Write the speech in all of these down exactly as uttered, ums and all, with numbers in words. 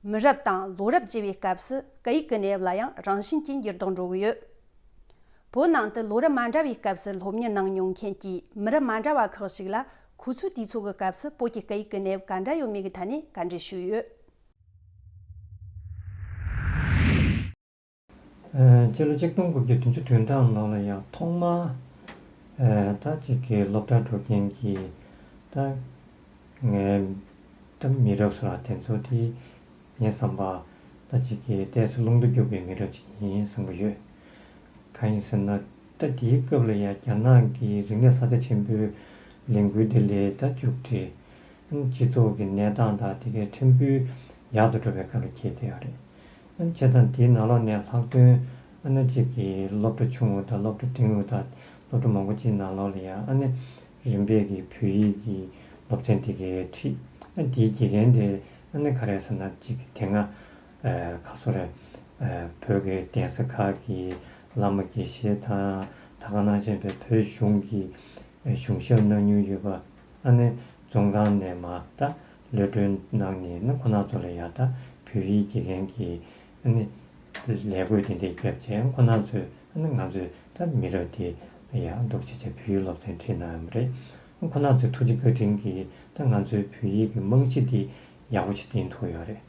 མི་རབས་དང་ལོ་རབས་བརྗེ་བའི་སྐབས་སུ་སྐད་ཡིག་གི་གནས་བབ་ལ་ཡང་རང་བཞིན་གྱིས་འགྱུར་ལྡོག་འགྲོ་གི་ཡོད། བོད་ནང་དུ་ལོ་རབས་མ་འདྲ་བའི་སྐབས་སུ་སློབ་གཉེར་གནང་མྱོང་མཁན་གྱི་མི་རབས་མ་འདྲ་བ་ཁག་ཅིག་ལ་ཁོ་ཚོའི་དུས་ཚོད་ཀྱི་སྐབས་སུ་བོད་ཀྱི་སྐད་ཡིག་གི་གནས་བབ་ག་འདྲ་ཡོད་མེད་ཀྱི་ཐད་ནས་བཀའ་འདྲི་ཞུས་ཡོད། ཨ། སྤྱི་ལོ་ཆིག་སྟོང་དགུ་བརྒྱ་བདུན་ཅུ་དོན་གྲངས་ནང་ལ་ཡང་ཐོག་མ། ཨ། ད་ཅིག་གི་སློབ་གྲྭ་འགྲོ་མཁན་གྱི་ད་ངའི་ད་མི་རབས་སུ་ར་དེ་ཚོ་དེ་ངའི་བསམ་པ་ད་ཅིག་གི་ཏོག་ཙམ་རླུང་རྟ་རྒྱུག་པའི་མི་རབས་ཅིག་ཡིན་བསམ་གྱི་ཡོད། གང་ཡིན་ཟེར་ན། ད་དེའི་སྐབས་ལ་ཡང་རྒྱ་ནག་གི་རིག་གནས་ས་ཆ་ཆེན་པོའི་ལས་འགུལ་དེ་ལས་ད་མཇུག་སྒྲིལ། སྤྱི་ཚོགས་ཀྱི་གནས་སྟངས་དང་དེ་གའི་ཕྲན་བུ་ཡག་ཏུ་འགྲོ་བའི་སྐབས་ལ་འཁེལ་བསྡད་ཡོད་རེད། བྱས་ཙང་དེའི་ནང་ལོགས་ནས་ལྷག་དོན་ཨ་ནི་གཅིག་གི་སློབ་གྲྭ་ཆུང་ངུ་དང་སློབ་གྲྭ་འབྲིང་ངུ་དང་སློབ་གྲྭ་མང་པོ་ཅིག་ནང་ལོགས་ལ་ཡང་ཨ་ནི་རིམ་པས་ཀྱི་བོད་ཡིག་གི་སློབ་ཚན་དེ་གའི་ཁྲིད། ཨ་དེའི་དགེ་རྒན་དེ་ཨ་ནི་ག་རེ་ཟེར་ན་གཅིག་གི་དེ་སྔ་ཨ་ག་སོ་རེད། ཨ་བོད་ཀྱི་གདན་ས་ཁག་གི་བླ་མ་དགེ་བཤེས་དང་ད་ག་ནང་བཞིན་པའི་བོད་གཞུང་གི་ཨ་གཞུང་ཞབས་གནང་མྱོང་ཡོད་པ། ཨ་ནི་བཙོན་ཁང་ནས་མར་ད་གློད་གྲོལ་གནང་ནས་ནི་ཁོ་ན་ཚོ་ལ་ཡང་ད་བོད་ཡིག་དགེ་རྒན་གྱི་ཨ་ནི་ལས་བགོས་དེ་འདྲ་བརྒྱབ་བྱས། ཁོ་ན་ཚོས་ཨ་ནི་ང་ཚོའི་ད་མི་རབས་དེ་ལ་ཡང་འདུག་བྱས་བྱས་བོད་ཡིག་སློབ་ཚན་ཁྲིད་གནང་ཡོད་པ་རེད། ཁོ་ན་ཚོའི་ཐུགས་རྗེ་བཀའ་དྲིན་གྱིས་ད་ང་ཚོའི་བོད་ཡིག་གི་རྨང་གཞི་དེ་ཡག་པོ་ཞིག་བཏིང་ཐུབ་ཡོད་རེད།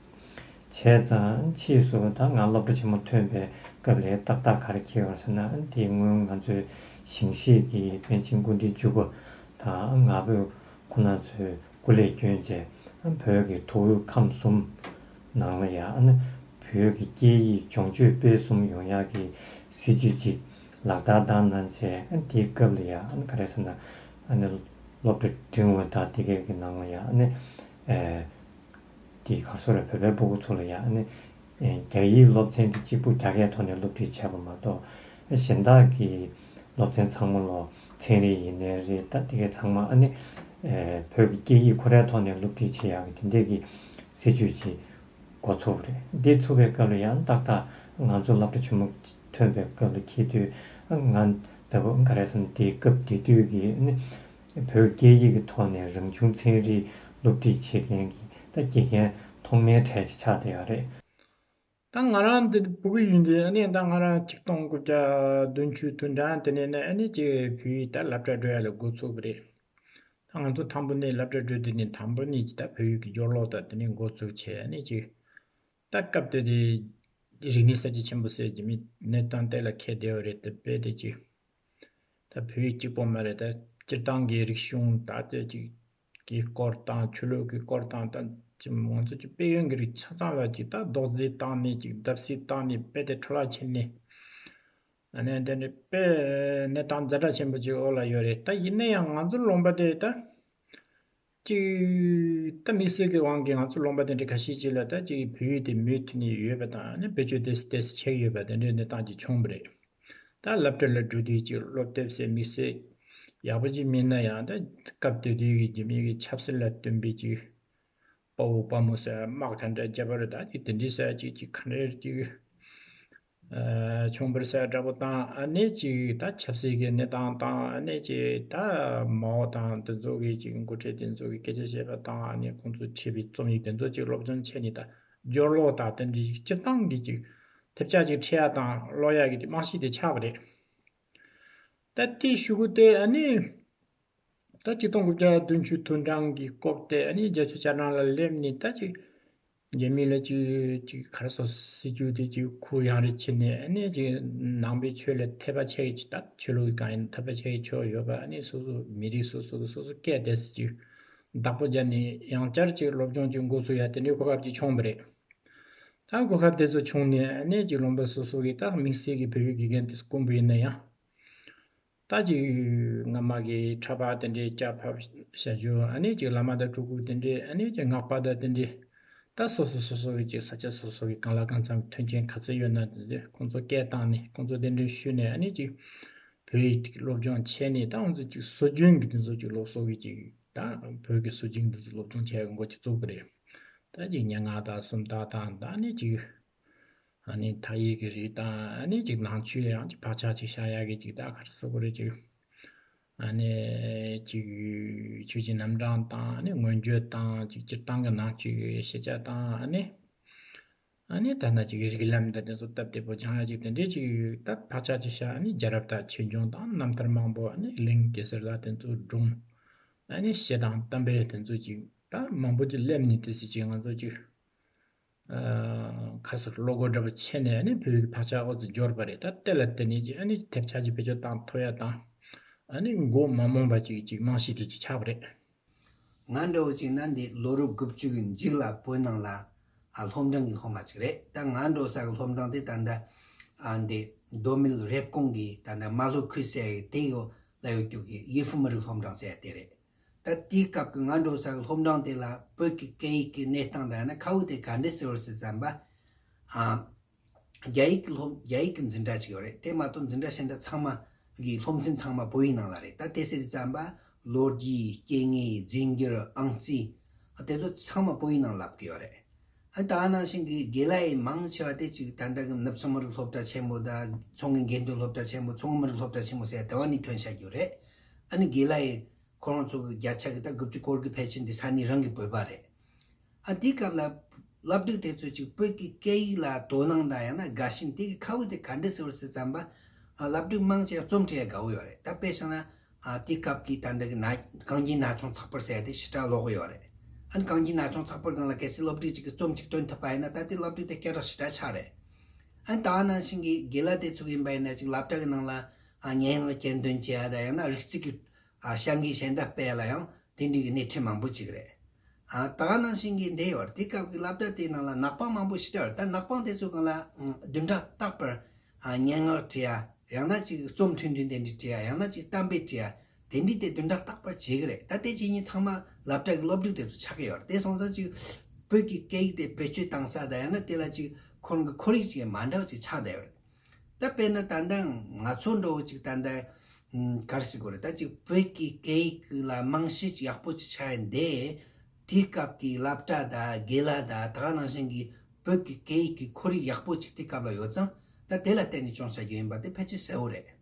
བྱས་ཙང་ཕྱིས་སུ་ད་ང་སློབ་གྲྭ་ཆེན་མོ་ཐོན་པའི་སྐབས་ལ་ཏག་ཏག་ག་རེ་འཁེལ་ཡོད་ཟེར་ན། དེ་སྔོན་ང་ཚོའི་ཞིང་གཤེགས་ཀྱི་པཎ་ཆེན་སྐུ་ཕྲེང་བཅུ་པ་དང་ང་ཕོད་ཁོ་ན་ཚོས་སྐུ་ལས་བསྐྱོན་བྱས་བོད་ཀྱི་མདོ་དབུས་ཁམས་གསུམ་ནང་ལ་ཡང་ཨ་ནི་བོད་ཀྱི་སྐད་ཡིག་སྦྱོང་སྤྱོད་སྤེལ་གསུམ་ཡོང་ཡག་གི་སྲིད་བྱུས་ཅིག་ལག་བསྟར་བཏང་གནང་བྱས། ཨ་ནི་དེའི་སྐབས་ལ་ཡང་ཨ་ནི་ག་རེ་ཟེར་ན། ཨ་ནི་སློབ་གྲྭ་འབྲིང་བ་དང་དེ་གའི་གི་ནང་ལ་ཡང་ཨ་ནི་ཨེ། དེ་ག་སོ་རེད། བོད་པའི་སྤུ་གུ་ཚོ་ལ་ཡང་ཨ་ནི་ཨེ་རྒྱ་ཡིག་སློབ་ཚན་དེ་གཅིག་པུ་རྒྱ་སྐད་ཐོག་ནས་སློབ་ཁྲིད་བྱས་པ་མ་གཏོགས། གཞན་དག་གི་སློབ་ཚན་ཚང་མ་ལ་ཚན་རིག་ཡིན་ནའི་རེད། ད་དེ་གའི་ཚང་མ་ཨ་ནི་ཨེ་བོད་ཀྱི་སྐད་ཡིག་ཁོ་རའི་ཐོག་ནས་སློབ་ཁྲིད་བྱེད་ཡག་གི་དེ་འདྲས་ཀྱི་སྲིད་བྱུས་ཅིག་འགོ་ཚུགས་པ་རེད། འདི་ཚུགས་པའི་སྐབས་ལ་ཡང་ཏག་ཏག་ང་ཚོ་སློབ་གྲྭ་ཆེན་མོ་ཐོན་པའི་སྐབས་ལ་འཁེལ་དུས། ང་ལྟ་བུ་ག་རེ་ཟེར་ན། དེའི་སྐབས་དེ་དུས་ཀྱི་ཨ་ནི་བོད་སྐད་ཡིག་གི་ཐོག་ནས་རང་བྱུང་ཚན་རིག་སློབ་ཁྲིད་བྱེད་མཁན་གྱི་ད་དགེ་རྒན་ཐོག་མའི་གྲས་ཤིག་ཆགས་བསྡད་ཡོད་རེད། ད་ང་རང་འདི་སྤུ་གུ་ཡིན་དུས་ཨ་ནི་ད་ང་རང་ཆིག་སྟོང་དགུ་བརྒྱ་བདུན་ཅུ་དོན་གྲངས་དེ་ནས་ནི་ཨ་ནི་ཅིག་བོད་ཡིག་ད་སློབ་གྲྭ་འགྲོ་ཡ་ལ་འགོ་ཚུགས་པ་རེད། ད་ང་ཚོ་དང་པོ་ནས་སློབ་གྲྭ་འགྲོ་དུས་ནས་དང་པོ་ནས་ཀྱི་ད་བོད་ཡིག་གི་སྦྱོར་ཀློག་ད་དེ་ནས་འགོ་བཙུགས་བྱས། ཨ་ནི་ཅིག་ད་སྐབས་དེ་དེ་རིག་གནས་གསར་བརྗེ་ཆེན་པོ་ཟེར་གྱི་མི་གནས་སྟངས་དེ་ལ་འཁེལ་བསྡད་པ་རེད། དེ་དཔེ་དེ་ཅིག་ད་བོད་ཡིག་གཅིག་པོ་མ་རེད། ད་སྤྱིར་བཏང་གི་རིག་གཞུང་ད་དེ་ཅིག་གི་སྐོར་དང་ཆོས་ལུགས་ཀྱི་སྐོར་དང་། ད་ཅིག་ང་ཚོ་ཅིག་དཔལ་ཡོན་གྱི་རིགས་ཆ་ཚང་ལ་ཅིག་ད་རྡོག་རྫིས་བཏང་ནས་ཅིག་བརྡབ་གསིག་བཏང་ནས་དཔེ་དེ་འཕྲོ་བརླག་ཕྱིན་ནས། ཨ་ནི་དེ་འདྲའི་དཔེ་གནས་སྟངས་ཛ་དྲག་ཆེན་པོ་ཅིག་འོག་ལ་ཡོད་རེད། ད་ཡིན་ན་ཡང་ང་ཚོ་ལུང་པ་དེ་ད་ཅིག་ད་དམིགས་བསལ་གྱི་དབང་གིས་ང་ཚོ་ལུང་པ་དེ་འདྲ་ཁ་ཤས་ཅིག་ལ་ད་ཅིག་བོད་ཡིག་དེ་མུ་མཐུད་ནས་ཡོད་པ་དང་། ཨ་ནི་བེད་སྤྱོད་ཏོག་ཙམ་ཏོག་ཙམ་བྱེད་ཀྱི་ཡོད་པ་དེ་འདྲའི་གནས་སྟངས་ཅིག་བྱུང་བ་རེད། ད་སློབ་གྲྭ་ལ་འགྲོ་དུས་ཅིག་སློབ་དེབ་ཟེར་དམིགས་བསལ་ཡག་པོ་ཅིག་མེད་ན་ཡང་། ད་སྐབས་དེ་དུས་ཀྱི་རྒྱ་མི་གི་ཆབ་སྲིད་ལ་བསྟུན་པའི་ཅིག་དཔའ་བོ་དཔའ་མོ་ཟེར་དམག་ག་འདྲ་རྒྱབ་པ་རེད། ད་ཅིག་དེ་འདྲའི་ཟེར་ཅིག་ཅིག་ག་འདྲ་ཅིག་ཨ་བྱུང་བ་རེད་ཟེར་འདྲ་པོ་དང་། ཨ་ནི་ཅིག་ད་ཆབ་སྲིད་ཀྱི་གནས་སྟངས་དང་། ཨ་ནི་ཅིག་ད་མའོ་དང་དེ་ཚོ་གི་ཅིག་འགོ་ཁྲིད་དེ་ཚོ་གི་སྐད་ཆ་བཤད་པ་དང་། ཨ་ནི་ཁོང་ཚོས་བྲིས་པའི་རྩོམ་ཡིག་དེ་ཚོ་ཅིག་སློབ་སྦྱོང་བྱས་ནས། ད་སྦྱོར་ཀློག་དང་དེ་འདྲའི་སྤྱིར་བཏང་གི་ཅིག་ཐེབས་ཆག་ཅིག་ཁྲིད་ཡ་དང་ཀློག་ཡ་གི་ཅིག་རྨང་གཞི་དེ་ཆགས་པ་རེད། ད་དེའི་གཞུག་གུ་དེ་ཨ་ནི་ད་ཆིག་སྟོང་དགུ་བརྒྱ་བདུན་ཅུ་དོན་གྲངས་ཀྱི་སྐབས་དེ་ཨ་ནི་རྒྱལ་སྤྱིའི་བཅའ་ཁྲིམས་ལ་སླེབས་ནས། ད་ཅིག་རྒྱ་མི་ལ་ཅིག་ཅིག་ག་རེ་ཟེར། སྲིད་བྱུས་དེ་ཅིག་གུ་ཡངས་རེ་བྱས་ནས། ཨ་ནི་ཅིག་ནང་པའི་ཆོས་ལ་འཐད་པ་ཆེ་གི་ཅིག་ད་ཆོས་ལུགས་ཀྱི་གང་ཡིན་འཐད་པ་ཆེ་གི་ཆོས་ཡོད་པ། ཨ་ནི་སོ་སོ་མི་རིགས་སོ་སོ་གི་སོ་སོ་སྐད་དེ་ཅིག་བདག་པོ་རྒྱབ་ནས་ཡང་བསྐྱར་ཅིག་སློབ་སྦྱོང་ཅིག་འགོ་ཚུགས་ཡ་དེ་འདྲའི་གོ་སྐབས་ཅིག་བྱུང་བ་རེད། ད་གོ་སྐབས་དེ་ཚོ་བྱུང་ནས་ཨ་ནི་ཅིག་ལུང་པ་སོ་སོ་གི་ད་དམིགས་བསལ་གྱི་བོད་ཡིག་དགེ་རྒན་དེ་དཀོན་པོ་ཡིན་ན་ཡང་། ད་ཅིག་སྔ་མ་གི་འཁྲབ་པ་དེ་འདྲའི་སྐྱ་ཕབ་བྱ་རྒྱུ། ཨ་ནི་ཅིག་བླ་མ་དང་སྤྲུལ་སྐུ་དེ་འདྲའི། ཨ་ནི་ཅིག་སྔགས་པ་དང་དེ་འདྲའི། ད་སོ་སོ་སོ་སོ་གི་ཅིག་ས་ཆ་སོ་སོ་གི་གང་ལ་གང་འཚམ་མཐུན་རྐྱེན་ག་ཚོད་ཡོད་ན་དེ་ཚོ་ཁོང་ཚོ་སྐད་བཏང་ནས་ཁོང་ཚོ་དེ་འདྲའི་ཞུས་ནས། ཨ་ནི་ཅིག་བོད་ཡིག་ཅིག་སློབ་སྦྱོང་བྱས་ནས། ད་ཁོང་ཚོ་ཅིག་སྲོལ་རྒྱུན་གྱི་དེ་ཚོ་ཅིག་སློབ་གསོ་གི་ཅིག་ད་བོད་ཀྱི་སྲོལ་རྒྱུན་དེ་ཚོ་སློབ་སྦྱོང་བྱས་འགོ་ཅིག་བཙུགས་པ་རེད། ད་ཅིག་སྙན་ངག་དང་སུམ་རྟགས་དང་། ད་ཨ་ནི་ཅིག་ཨ་ནི་མཐའ་ཡིག་གི་རིགས་དང་། ཨ་ནི་ཅིག་ནང་ཆོས་ཡང་ཅིག་བག་ཆགས་ཅིག་བཞག་ཡག་གི་ཅིག་ད་ག་རེ་ཟེར་དགོས་རེད། ཅིག་ཨ་ནི་ཅིག་ཆོས་ཀྱི་རྣམ་གྲངས་དང་། ཨ་ནི་མངོན་བརྗོད་དང་། ཅིག་སྤྱིར་བཏང་གི་ནང་ཆོས་ཀྱི་ཤེས་བྱ་དང་། ཨ་ནི་ ཨ་ནི་ད་ནི་ཅིག་རིགས་ལམ་དང་དེ་ཚོ་སྟབས་བདེ་པོ་སྦྱང་ཡ་ཅིག་དེ་འདྲས་ཅིག་ཡོད། ད་བག་ཆགས་ཅིག་བཞག་ཨ་ནི་རྒྱལ་རབས་དང་ཆོས་འབྱུང་དང་རྣམ་ཐར་མང་པོ། ཨ་ནི་གླིང་གེ་སར་དང་དེ་ཚོ་སྒྲུང་། ཨ་ནི་ཞེ་སྡང་གཏམ་དཔེ་དེ་ཚོ་ཅིག་ད་མང་པོ་ཅིག་སླེབས་ནས་དེ་སྲིད་ཅིག་ང་ཚོ་ཅིག་ཨ་ཁ་སར་བློ་སྒོ་འདྲ་པོ་ཕྱེ་ནས་ཨ་ནི་བོད་ཀྱི་བག་ཆགས་འོ་ཙམ་འབྱོར་པ་རེད། ད་དེ་ལ་བརྟེན་ནས་ཅིག་ཨ་ནི་ཐེབས་ཆག་ཅིག་བེད་སྤྱོད་བཏང་ཐུབ་ཡ་དང་། ཨ་ནི་མགོ་མ་རྨོངས་པ་ཅིག་ཅིག་རྨང་གཞི་དེ་ཅིག་ཆགས་པ་རེད། ང་འདྲ་བོ་ཅིག་ན་འདི་ལོ་རབས་དགུ་བཅུ་གི་མཇུག་ལ་བོད་ནང་ལ་ཨ་སློབ་འབྲིང་གི་སློབ་མ་ཅིག་རེད། ད་ང་འགྲོ་ས་གི་སློབ་འབྲིང་དེ་ད་ལྟ་ཨ་འདི་མདོ་སྨད་རེབ་གོང་གི་ད་ལྟ་རྨ་ལྷོ་ཁུལ་ཟེར་ཡ་དེ་ཡོ་ལ་ཡོད་རྒྱུ་གི་ཡུལ་ཕུ་མི་རིགས་སློབ་འབྲིང་ཟེར་ཡ་དེ་རེད། ད་དེའི་སྐབས་ཀྱི་ང་འགྲོ་ས་གི་སློབ་འབྲིང་དེ་ལ་བོད་ཀྱི་སྐད་ཡིག་གི་གནས་སྟངས་དང་ཡང་ན་ཁ་བོ་དེ་ག་འདྲ་ཟེར་བར་ཟེར་ཙམ་པ། ཨ། རྒྱ་ཡིག་གི་སློབ་རྒྱ་ཡིག་གི་འཛིན་གྲྭ་ཅིག་ཡོད་རེད། དེ་མ་གཏོགས་འཛིན་གྲྭ་གཞན་དག་ཚང་མ་གི་སློབ་ཚན་ཚང་མ་བོད་ཡིག་ནང་ལ་རེད། ད་དེ་ཟེར་དུས་ཙམ་པ་ལོ་རྒྱུས། སྐྱེ་དངོས། རྫས་འགྱུར། ཨང་རྩིས། དེ་ཚོ་ཚང་མ་བོད་ཡིག་ནང་ལབ་གི་ཡོད་རེད། ཨ་ད་ནང་བཞིན་གི་དགེ་ལགས་ཡི་མང་ཆེ་བ་དེ་ཅིག་ད་ལྟ་གི་ནུབ་བྱང་མི་རིགས་སློབ་གྲྭ་ཆེན་མོ་དང་མཚོ་སྔོན་དགེ་འདུན་སློབ་གྲྭ་ཆེན་མོ། མཚོ་སྔོན་མི་རིགས་སློབ་གྲྭ་ཆེན་མོ་ཟེར་དེ་བ་ནས་ཐོན་བཞག་གི་ཡོད་རེད། ཨ་ནི་དགེ་ལགས་ཡི་ཁོ་རང་ཚོ་གི་བརྒྱ་ཆ་གི་ད་དགུ་བཅུ་སྐོར་གི་ཕལ་ཆེར་འདི་ས་གནས་རང་གི་བོད་པ་རེད། ཨ་དེའི་སྐབས་ལ་སློབ་ཕྲུག་དེ་ཚོས་ཅིག་བོད་ཀྱི་སྐད་ཡིག་ལ་དོ་སྣང་དང་ཡང་ན་དགའ་ཞེན་དེ་གི་ཁ་བོ་དེ་ག་འདྲ་ཟེར་བ་ཟེར་ཙམ་པ། ཨ་སློབ་ཕྲུག་མང་ཆེ་བ་རྩོམ་འབྲི་ཡ་དགའ་བོ་ཡོད་རེད། ད་དཔེ་བཞག་ན་ཨ་དེའི་སྐབས་ཀྱི་ད་འདི་གི་ན་གངས་ཅན་ན་ཆུང་ཚགས་པར་ཟེར་ཡ་དེ་ཞེ་དྲག་ཀློག་གི་ཡོད་རེད། ཨ་ནི་གངས་ཅན་ན་ཆུང་ཚགས་པར་སྒང་ལ་གལ་སྲིད་སློབ་ཕྲུག་ཅིག་གིས་རྩོམ་ཅིག་བཏོན་ཐུབ་པ་ཡིན་ན་ད་དེ་སློབ་ཕྲུག་དེ་སྐད་གྲགས་ཞེ་དྲག་ཆགས་རེད། ཨ་ནི་ད་ནང་བཞིན་གྱི་དགེ་ལགས་དེ་ཚོ་ཡིན་པ་ཡིན་ན་ཅིག་སློབ་གྲྭ་གི་ནང་ལ་ཨ་སྙན་ངག་གྱེར་འདོན་བྱེད་ཡ་དང་ཡང་ན་རིག་རྩལ་གྱི་ཨ་བྱ་འགུལ་གཞན་དག་སྤེལ་ལ་ཡང་དེ་འདྲའི་གི་སྣེ་ཁྲིད་མང་པོ་ཅིག་རེད། ཨ་ད་ག་ནང་བཞིན་གྱི་འདི་ཡོད་རེད། དེ་སྐབས་ཀྱི་སློབ་གྲྭ་དེའི་ནང་ལ་ནག་པང་མང་པོ་ཞེ་དྲག་ཡོད་རེད། ད་ནག་པང་དེ་ཚོའི་སྒང་ལ་ཨ་བདུན་ཕྲག་རྟག་པར་ཨ་སྙན་ངག་བྲིས་ཡ་ཡང་ན་ཅིག་རྩོམ་ཐུང་ཐུང་དེ་འདྲ་བྲིས་ཡ་ཡང་ན་ཅིག་གཏམ་དཔེ་བྲིས་ཡ་དེ་འདྲ་དེ་བདུན་ཕྲག་རྟག་པར་བྱེད་ཀྱི་རེད། ད་དེ་བྱེད་མཁན་ཚང་མ་སློབ་གྲྭ་གི་སློབ་ཕྲུག་དེ་ཚོ་ཆགས་ཀྱི་ཡོད་རེད། དེ་སོང་ཙང་ཅིག་བོད་ཀྱི་སྐད་ཡིག་དེ་བེད་སྤྱོད་བཏང་ས་དང་ཡང་ན་དེ་ལ་ཅིག་ཁོ་རང་གི་ཁོར་ཡུག་ཅིག་མ་འདྲ་བ་ཅིག་ཆགས་བསྡད་ཡོད་རེད། ད་དཔེར་ན་ད་ལྟ་ང་ཚོ་འདྲ་བོ་ཅིག་ད་ལྟ་ཨམ་ག་རེ་ཟེར་དགོས་རེད། ད་ཅིག་བོད་ཀྱི་སྐད་ཡིག་ལ་རྨང་གཞི་ཅིག་ཡག་པོ་ཅིག་ཆགས་ཡ་འདི་དེའི་སྐབས་ཀྱི་སློབ་གྲྭ་དང་དགེ་ལགས་དང་ད་ག་ནང་བཞིན་གྱི་བོད་ཀྱི་སྐད་ཡིག་གི་ཁོར་ཡུག་ཡག་པོ་ཅིག་དེ་སྐབས་ལ་ཡོད་ཙང་ད་དེ་ལ་བརྟེན་ནས་བྱུང་བྱ་རྒྱུ་ཡིན་པ་དེ་ཕལ་ཆེར་གསལ་བོ་རེད།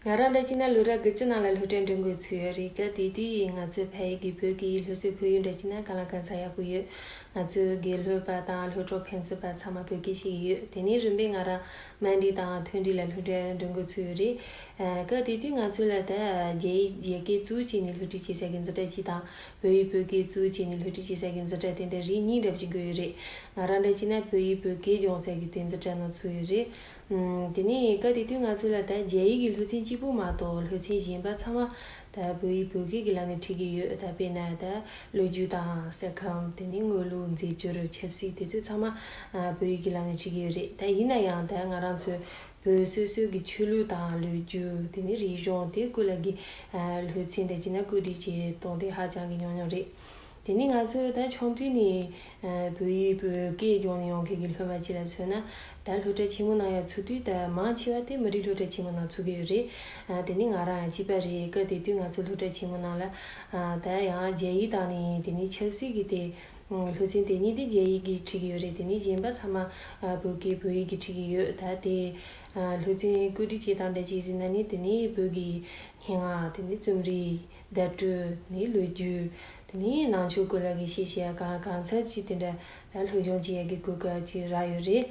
ང་རང་འདྲ་བྱས་ན་ལོ་རབས་དགུ་བཅུ་ནང་ལ་སློབ་གྲྭ་འགྲོ་དགོས་ཚུལ་ཡོད་རེད། སྐབས་དེ་དུས་ང་ཚོའི་ཕ་ཡུལ་གྱི་བོད་སྐད་ཡིག་སློབ་གསོའི་ཁོར་ཡུག་འདྲ་བྱས་ན་གང་ལ་གང་འཚམ་ཡག་པོ་ཡོད། ང་ཚོའི་དགེ་སློབ་པ་དང་སློབ་གྲོགས་ཕན་ཚུན་བར་ཚང་མ་བོད་སྐད་བཤད་ཀྱི་ཡོད། དེ་ནས་རིམ་པས་ང་རང་མན་ཌི་དང་མཐོ་འབྲིང་ལ་སློབ་གྲྭ་འགྲོ་དགོས་ཚུལ་ཡོད་རེད། ཨ་སྐབས་དེ་དུས་ང་ཚོ་ལ་ད་རྒྱ་ཡིག་རྒྱ་སྐད་གཙོ་བོ་བྱས་ནས་སློབ་ཁྲིད་བྱེད་ས་གི་འཛིན་གྲྭ་གཅིག་དང་བོད་ཡིག་བོད་སྐད་གཙོ་བོ་བྱས་ནས་སློབ་ཁྲིད་བྱེད་ས་གི་འཛིན་གྲྭ་དེ་འདྲ་རིགས་གཉིས་འདྲ་པོ་ཅིག་དགོས་ཡོད་རེད། ང་རང་འདྲ་བྱས་ན་བོད་ཡིག་བོད་སྐད་སྦྱོང་ས་གི་དེ་འཛིན་གྲྭ་ནང་ཚུད་ཡོད་རེད། ཨམ། དེ་ནས་སྐབས་དེ་དུས་ང་ཚོ་ལ་ད་རྒྱ་ཡིག་གི་སློབ་ཚན་གཅིག་པུ་མ་གཏོགས་སློབ་ཚན་གཞན་པ་ཚང་མ་ད་བོད་ཡིག་བོད་སྐད་ཀྱི་ལམ་ནས་ཁྲིད་ཀྱི་ཡོད། ད་དཔེར་ན་ད་ལོ་རྒྱུས་དང་ས་ཁམས། དེ་ནས་དངོས་ལུགས་མཛེས་སྦྱོར། ཆབ་སྲིད། དེ་ཚོ་ཚང་མ་ཨ་བོད་ཡིག་གི་ལམ་ནས་ཁྲིད་ཀྱི་ཡོད་རེད། ད་ཡིན་ན་ཡང་ད་ང་རང་ཚོའི་བོད་སོ་སོའི་གི་ཆོས་ལུགས་དང་ལོ་རྒྱུས། དེ་ནས་རིག་གཞུང་དེ་སྐོར་ལ་གི་ཨ་སློབ་ཚན་འདྲ་བྱས་ན་བཀོད་སྒྲིག་བྱེད་སྟངས་དེ་ཧ་ཅང་གི་ཉུང་ཉུང་རེད། དེ་ནས་ང་ཚོས་ད་ཆུང་དུས་ནས་ཨ་བོད་ཡིག་བོད་སྐད་སྦྱོང་ནས་ཡོང་མཁན་གྱི་སློབ་མ་ཅིག་ལ་མཚོན་ན། ད་སློབ་གྲྭ་ཆེན་མོ་ནང་ཡང་ཚུད་དུས་ད་མང་ཆེ་བ་དེ་མི་རིགས་སློབ་གྲྭ་ཆེན་མོ་ནང་ཚུད་ཀྱི་ཡོད་རེད། ཨ་དེ་ནས་ང་རང་ཡང་གཅིག་པ་རེད། སྐབས་དེ་དུས་ང་ཚོ་སློབ་གྲྭ་ཆེན་མོ་ནང་ལ་ཨ་ད་ཡང་རྒྱ་ཡིག་དང་ནི་དེ་ནས་ཆབ་སྲིད་ཀྱི་དེ་སློབ་ཚན་དེ་གཉིས་དེ་རྒྱ་ཡིག་གིས་ཁྲིད་ཀྱི་ཡོད་རེད། དེ་ནས་གཞན་པ་ཚང་མ་ཨ་བོད་སྐད་བོད་ཡིག་གིས་ཁྲིད་ཀྱི་ཡོད། ད་དེ་ཨ་སློབ་ཚན་བཀོད་སྒྲིག་བྱེད་སྟངས་འདྲ་ཅིག་ཟེར་ན་ནི་དེ་ནས་བོད་ཀྱི་སྙན་ངག་དེ་ནས་རྩོམ་རིག་བརྡ་སྤྲོད། དེ་ནས་ལོ་རྒྱུས། དེ་ནས་ནང་ཆོས་སྐོར་ལ་གི་ཤེས་བྱ་གང་གང་འཚམ་ཅིག་དེ་འདྲ་ད་སློབ་སྦྱོང་བྱེད་ཡ་གི་གོ་སྐབས་ཅིག་རག་ཡོད་རེད།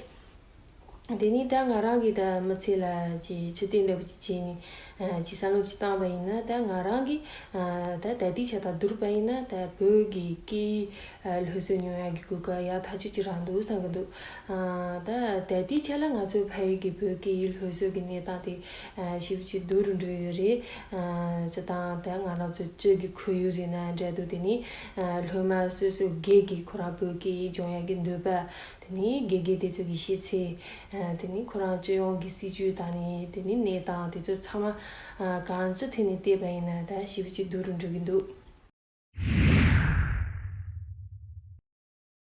དེ་ནས་ད་ང་རང་གིས་ད་མི་ཚེ་ལ་ཅིག་ཕྱིར་བལྟས་འདྲ་པོ་ཅིག་བྱས་ནས་ཨ་ཅིག་བསམ་བློ་ཅིག་བཏང་བ་ཡིན་ན། ད་ང་རང་གིས་ཨ་ད་ད་ལྟའི་ཆ་དང་བསྡུར་བ་ཡིན་ན་ད་བོད་ཀྱི་སྐད་ཡིག་ཨ་སློབ་གསོ་མྱོང་ཡག་གི་གོ་སྐབས་ཡག་ཐག་ཆོད་ཅིག་རག་འདུག་བསམ་གི་འདུག་ཨ་ད་ད་ལྟའི་ཆ་ལ་ང་ཚོའི་ཕ་ཡུལ་གྱི་བོད་སྐད་ཡིག་སློབ་གསོ་གི་གནས་སྟངས་དེ་ཨ་ཞེ་པོ་ཅིག་སྡུག་རུ་འགྲོ་ཡོད་རེད། ཨ་སྤྱིར་བཏང་ད་ང་རང་ཚོ་སྤྱི་གི་ཁོར་ཡུག་ཟེར་ན་འདྲ་འདུག་དེ་ནས་ཨ་སློབ་མ་སོ་སོ་སྒེར་གྱི་ཁོ་རང་བོད་སྐད་ཡིག་སྦྱོང་ཡག་གི་འདོད་པ། དེ་ནས་དགེ་རྒན་དེ་ཚོ་གི་ཤེས་ཚད། ཨ་དེ་ནས་ཁོ་རང་སྤྱི་ཡོངས་ཀྱི་སྲིད་བྱུས་དང་ནི་དེ་ནས་གནས་སྟངས་དེ་ཚོ་ཚང་མ་ཨ་གང་ཅི་ཐད་ནས་བལྟས་པ་ཡིན་ན་ད་ཞེ་པོ་ཅིག་སྡུག་རུ་འགྲོ་གི་འདུག